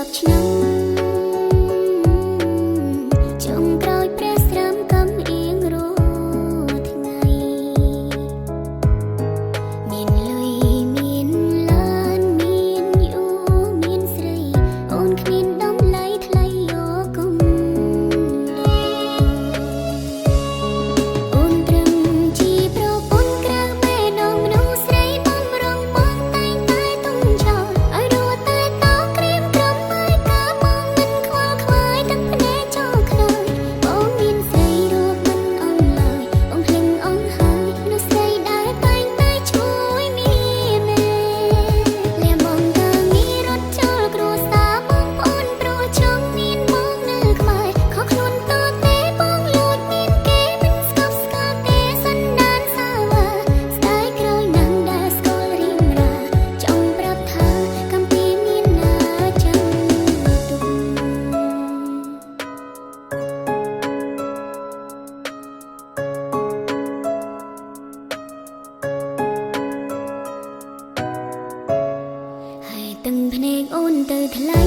10ឆ្នាំចុងក្រោយព្រះស្រាំកំអៀងរាល់ថ្ងៃមានលុយមានឡានមានយូមានស្រីអូនគ្មានតម្លៃថ្លៃយកគុំអូនត្រឹមជាប្រពន្ធក្រៅបែដងមនុស្សស្រីបំរុងបងតែងតែទុំចោលឲ្យរស់តែតោក្រៀមក្រំឲ្យកាបងមិនខ្វល់ខ្វាយទាំងភ្នែកចោលខ្នើយបងមានស្រីរកមិនអងឡើយបងភ្លឹងអងហើយមនុស្សស្រីដែលតែងតែជួយមានមេលះបងកាងាររត់ចោលគ្រួសារបងប្អូនព្រោះចង់មានបងនៅក្បែរខុសខ្លួនតទេបងលួចមានគេមិនស្កប់ស្កល់ទេសន្តានសាវ៉ាស្ដាយក្រោយណាំងដែលស្គាល់រៀមរាចង់ប្រាប់ថាកំពីមានណាចាំទុក ហើយទាំងភ្នែកអូនទៅថ្លៃ